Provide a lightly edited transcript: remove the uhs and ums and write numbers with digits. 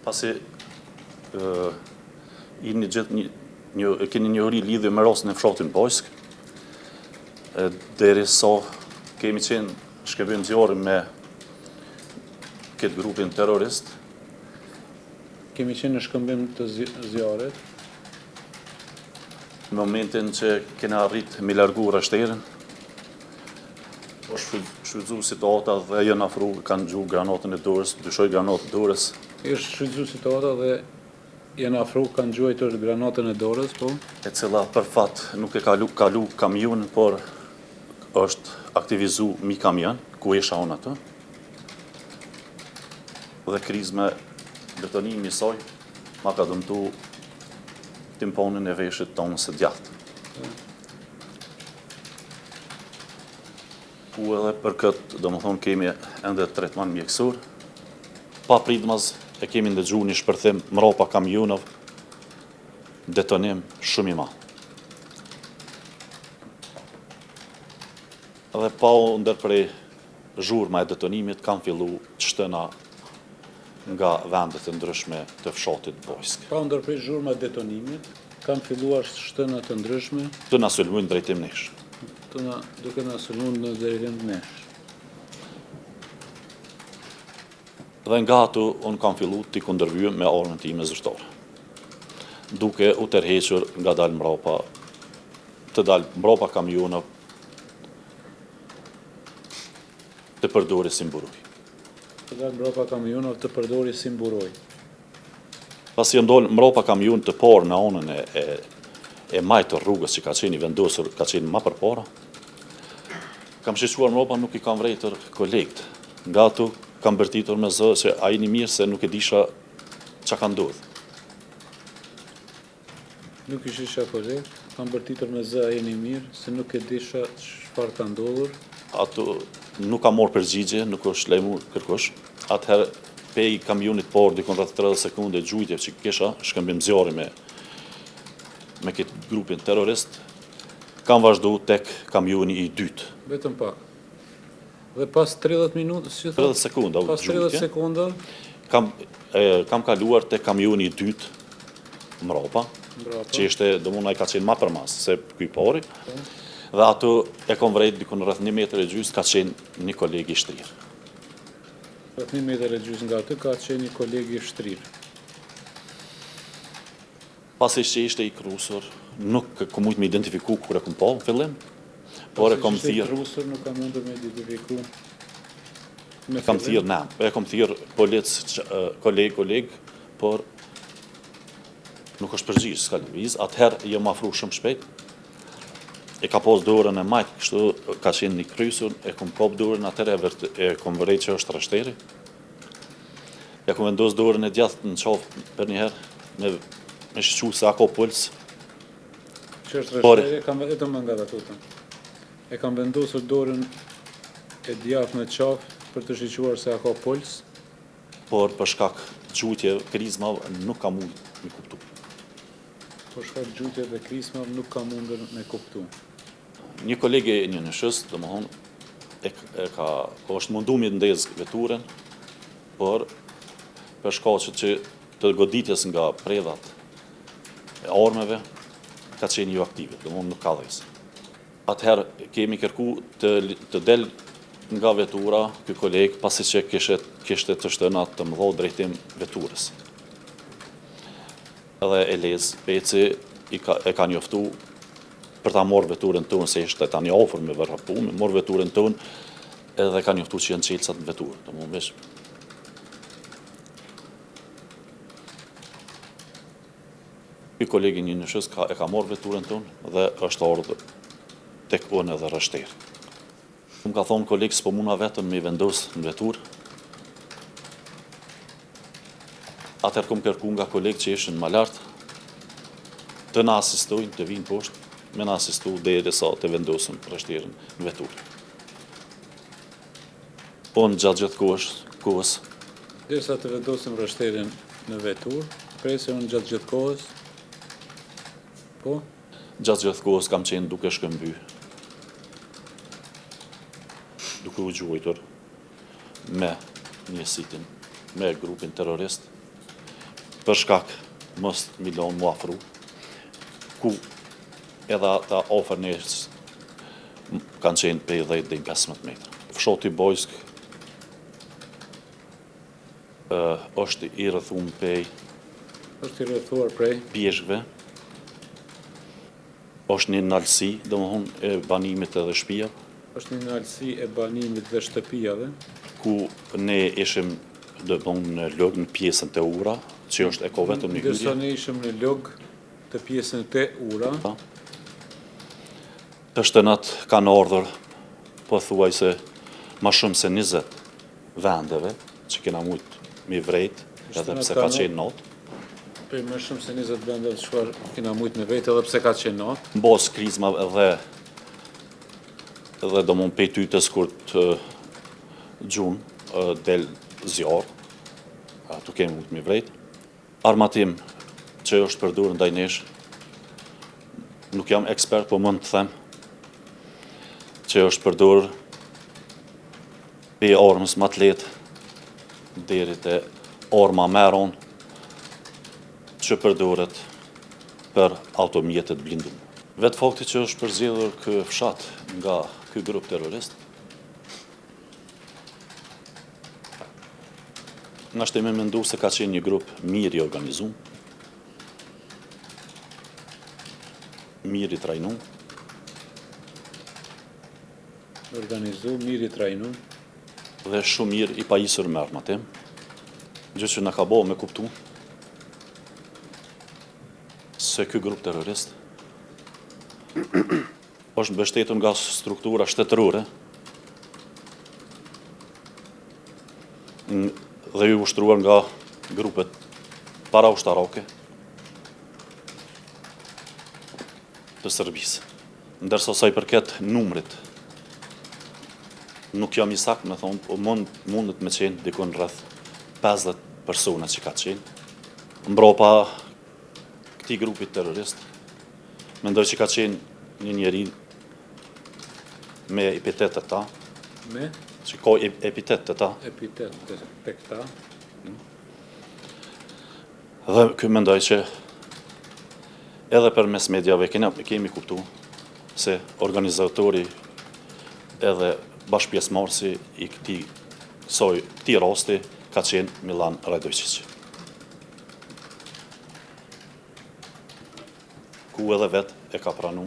Pasi jeni gjithë një, një, keni njohuri lidhje me rastin e fshatin Bajskë, derisa kemi qenë shkëmbim zjarri me këtë grupin terrorist. Kemi qenë në shkëmbim të zjarrit. Në momentin që kena arrit me largu rreshterin, është shfrytzu situata dhe janë afru, kanë gju granatën e dorës, dyshoj granatën e dorës. Është shfrytzu situata dhe janë afru, kanë gjuajtur granatën e dorës, po. E cila për fat nuk e kalu, kalu kamion, por është aktivizu mi kamion, ku isha unë atë. Dhe krizme detonimi i saj ma ka dëmtu timpanin e veshit të anës së djathtë. Ku edhe për këtë, domethonë, kemi ende tretman mjekësor. Papritmas e kemi ndëgju një shpërthim mrapa kamionëve, detonim shumë i madh. Dhe pa u ndërpre zhurma e detonimit kanë fillu të shtëna nga vendet e ndryshme të fshatit Bojskë. Pa u ndërpre zhurma e detonimit, kanë filluar shtëna të ndryshme. Të na sulmojnë drejtim nesh. Të na, duke na sulmuar në drejtim nesh. Dhe nga ato unë kam fillu t'i kundërvyj me armën time zyrtare. Duke u tërhequr ngadalë mbrapa, të dalë mbrapa kamionëve, të përdori si mburojë. Të dalë mbrapa kamionëve të përdori si mburojë. Pasi jam dalë mbrapa kamionit të parë në anën e, e, e majtë të rrugës që ka qenë i vendosur, ka qenë ma përpara, kam shiquar mbrapa nuk i kam vrejtur kolegët. Nga ato kam bërtitur me zë se a jeni mirë se nuk e disha çka ka ndodhur. Nuk i shisha kolegët, kam bërtitur me zë a jeni mirë, se nuk e disha çfarë ka ndodhur. Ato nuk kam marrë përgjigje, nuk është lajmu kërkush. Atëherë pej kamionit parë dikun rreth 30 sekonde gjujtje që kisha, shkëmbim zjarri me me këtë grupin terrorist, kam vazhdu tek kamioni i dytë. Vetëm pak. Dhe pas 30 minuta, si 30 sekonda, pas 30 sekonda kam e, kam kaluar tek kamioni i dytë mbrapa, mbrapa. që ishte, domethënë ai ka qenë ma përmas se ky i pari. Po. Dhe ato e kom vrejt dikun rreth 1 metër e gjysë ka qenë një koleg i shtrirë. Rreth 1 metër e gjysë nga aty ka qenë një koleg i shtrirë. Pasi që ishte i krusur, nuk kom mujt me identifiku kur e kom pa në fillim, por e kom thirr. Pasi që ishte i krusur, nuk kam mundur me identifiku në kam thirr në, e kom thirr polic, koleg, koleg, por nuk është përgjigj, s'ka lëviz, atëherë jam afru shumë shpejt, e ka pas dorën e majtë, kështu ka qenë i krysur, e kom kap dorën, atëherë e kom vërejt që është rreshteri, Ja kom vendos dorën e djathtë në qafë për njëherë, me, me shiqu se a ka puls. Që është rreshteri, kam vetëm më nga të E kam vendosur dorën e djathtë në qafë për të shiquar se a ka puls. Por për shkak gjujtje krizmave nuk kam mund me kuptu. Për shkak gjujtje dhe krizmave nuk kam mundur me kuptu. Një koleg i NJNSH-së, domethonë, e, e ka, është mundu me ndez veturën, por për shkaqet që të goditjes nga predhat e armeve, ka qenë jo aktive, domethonë nuk ka dhezë. Atëherë kemi kërku të, të del nga vetura ky koleg, pasi që kishte, kishte të shtëna të mëdha drejtim veturës. Edhe Elez Peci i ka, e ka njoftu për ta marrë veturën tonë, se ishte tani afër me vërrapu, me marrë veturën tonë, edhe ka njoftu që janë çelësat në veturë. Domethonë veç. Ky koleg i NJNSH-së ka, e ka marrë veturën tonë dhe është ardhur tek unë edhe rreshteri. Më ka thonë koleg s'po muna vetëm me i vendos në veturë. Atëherë kom kërku nga kolegë që ishin më lart të na asistojnë, të vinë poshtë, me na asistu derisa të vendosim rreshterin në veturë. Unë gjatë gjithë kohës, kohës Derisa të vendosim rreshterin në veturë, prese unë gjatë gjithë kohës, po? Gjatë gjithë kohës kam qenë duke shkëmby. duke u gjuajtur me njësitin, me grupin terrorist, për shkak mos m'i lonë mu afru, ku edhe ata afër nesh kanë qenë prej 10 deri 15 metra. Fshati Bojskë është i rrethum prej është i rrethuar prej bjeshkëve. Është një naltësi, domethënë, e banimit edhe shtëpia. Është një naltësi e banimit dhe shtëpiave. Ku ne ishim domethënë në lug, në pjesën te ura, që është e ka vetëm një hyrje. Ndërsa ne ishim në lug të pjesën te ura. Po. Të shtënat kanë ardhur pothuajse ma shumë se 20 vendeve që kena mujt mi vrejt edhe pse ka qenë natë. Prej më shumë se 20 vendeve çfarë kena mujt me vrejt edhe pse ka qenë natë. Në bazë krizmave edhe edhe domon pej tytës kur të gjun del zjarr, ato kemi mujt mi vrejt. Armatim që është përdorur ndaj nesh, nuk jam ekspert, po mund të them që është përdorur prej armës ma të lehtë deri te arma më e rëndë që përdoret për automjete të blindume. Vetë fakti që është përzgjedhur ky fshat nga ky grup terrorist, Na shtin me mendu se ka qenë një grup mirë i organizum, mirë i trajnum. Organizu, mirë i trajnum. Dhe shumë mirë i pajisur me armatim, gjë që na ka bo me kuptu se ky grup terrorist është mbështetur nga struktura shtetërore dhe i ushtruar nga grupet paraushtarake të Serbisë. Ndërsa sa i përket numrit, nuk jam i saktë me thonë, po mund, mundet me qenë dikun rreth 50 persona që ka qenë. Mbrapa këtij grupit terrorist, mendoj që ka qenë një njeri me epitet të ta. Me? Që ka epitet të ta. Epitet të, të këta. Dhe ky mendoj që edhe përmes mediave kena, kemi kuptu se organizatori edhe bashkëpjesëmarrësi i këtij soj, këtij rasti ka qenë Milan Radojčić. Ku edhe vetë e ka pranu.